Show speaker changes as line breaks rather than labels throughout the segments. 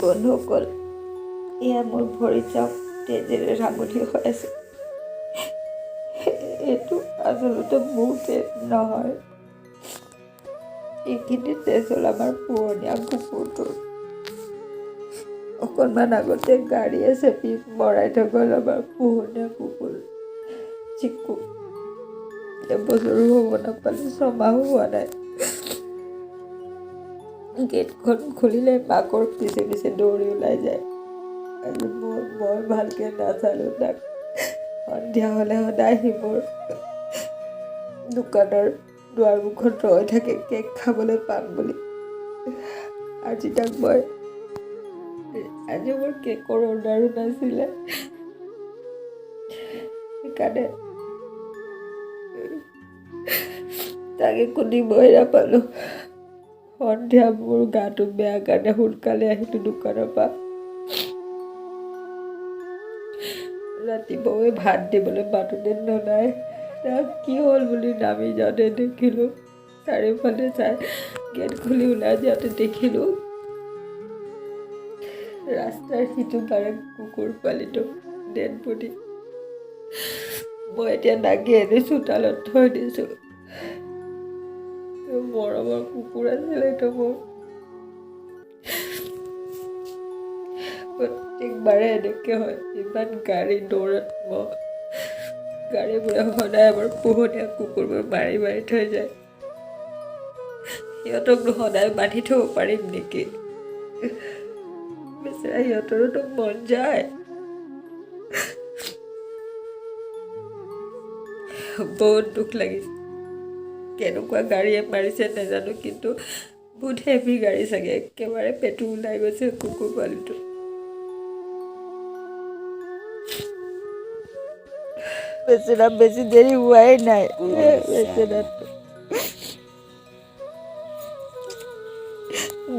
বন্ধুসকল, এয়া মোৰ ভৰিত চাওক, তেজেৰে ৰাঙলী হৈ আছে। এইটো আচলতে মোৰ তেজ নহয়, এইখিনি তেজ হ'ল আমাৰ পোহনীয়া কুকুৰটোৰ। অকণমান আগতে গাড়ীয়ে চেপি মৰাই থৈ গ'ল আমাৰ পোহনীয়া কুকুৰ চিকু। এবছৰো হ'ব নাপালে, 6 মাহো হোৱা নাই। গেটখন খুলিলে মাকৰ পিছে পিছে দৌৰি ওলাই যায়। আজি মই ভালকৈ নাচালোঁ তাক। সন্ধিয়া হ'লে সদায় সি মোৰ দোকানৰ দুৱাৰমুখত ৰৈ থাকে, কেক খাবলৈ পাম বুলি। আজি তাক মই আজি মোৰ কেকৰ অৰ্ডাৰো নাছিলে, সেইকাৰণে তাক একো দিবই নাপালোঁ। সন্ধিয়া মোৰ গাটো বেয়া কাৰণে সোনকালে আহিলোঁ দোকানৰ পৰা। ৰাতিপুৱাই ভাত দিবলৈ মাতোঁতে ননাই তাক কি হ'ল বুলি নামি যাওঁতে দেখিলোঁ, চাৰিওফালে চাই গেট খুলি ওলাই যাওঁতে দেখিলোঁ, ৰাস্তাৰ সিটো পাৰে কুকুৰ পোৱালিটো ডেড বডি। মই এতিয়া দাঙি আনি চোতালত থৈ দিছোঁ। মৰমৰ কুকুৰ আছিলে এইটো মোৰ। প্ৰত্যেকবাৰে এনেকৈ হয়, ইমান গাড়ী দৌৰত মই গাড়ীবোৰে সদায় আমাৰ পোহনীয়া কুকুৰবোৰ মাৰি মাৰি থৈ যায়। সিহঁতকনো সদায় বান্ধি থ'ব পাৰিম নেকি? বেচেৰা, সিহঁতৰোতো মন যায়। বহুত দুখ লাগিছে। কেনেকুৱা গাড়ীয়ে মাৰিছে নাজানো, কিন্তু বহুত হেভি গাড়ী চাগে, একেবাৰে পেটু ওলাই গৈছে কুকুৰ পোৱালিটো। বেচেৰা, বেছি দেৰি হোৱাই নাই বেচেৰাটো।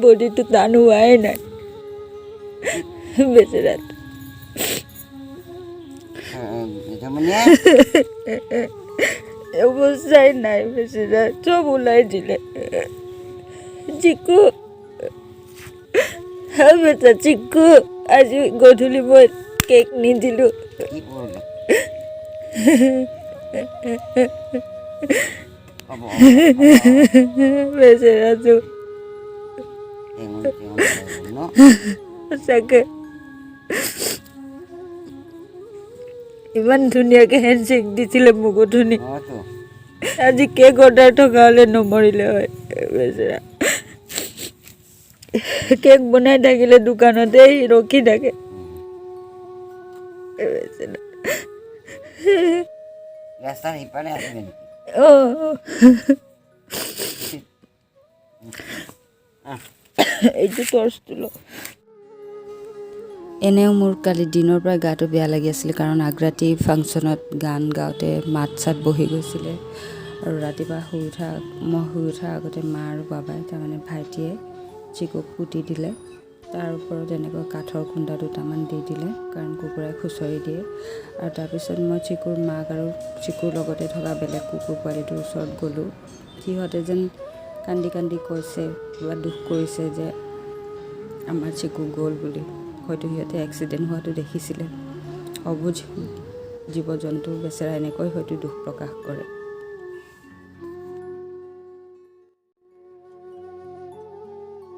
বডিটো টান হোৱাই নাই বেচেৰাটো। অৱস্থাই নাই বেচেৰা, চব ওলাই দিলে। চিকু, বেটা চিকু, আজি গধূলি মই কেক নিদিলোঁ। বেচেৰাটো সঁচাকে। ইমান ধুনীয়াকৈ হেণ্ডশ্বেক দিছিলে মোক অথনি। আজি কেক অৰ্ডাৰ থকা হ'লে নমৰিলে হয় বেচেৰা। কেক বনাই থাকিলে দোকানতে ৰখি থাকে বেচেৰা।
ৰাস্তাৰ সিপাৰে আছিলে নেকি?
অঁ। এইটো টৰ্চটো ল।
এনেও মোৰ কালি দিনৰ পৰা গাটো বেয়া লাগি আছিলে, কাৰণ আগৰাতি ফাংচনত গান গাওঁতে মাত চাত বহি গৈছিলে। আৰু ৰাতিপুৱা শুই উঠা, মই শুই উঠাৰ আগতে মা আৰু বাবাই, তাৰমানে ভাইটিয়ে চিকুক পুতি দিলে। তাৰ ওপৰত এনেকৈ কাঠৰ খুন্দা দুটামান দি দিলে, কাৰণ কুকুৰাই খুঁচৰি দিয়ে। আৰু তাৰপিছত মই চিকুৰ মাক আৰু চিকুৰ লগতে থকা বেলেগ কুকুৰ পোৱালিটোৰ ওচৰত গ'লোঁ। সিহঁতে যেন কান্দি কান্দি কৈছে বা দুখ কৰিছে যে আমাৰ চিকু গ'ল বুলি। হয়তো সিহঁতে এক্সিডেণ্ট হোৱাটো দেখিছিলে। অবুজ জীৱ জন্তু বেচেৰা, এনেকৈ হয়তো দুখ প্ৰকাশ কৰে।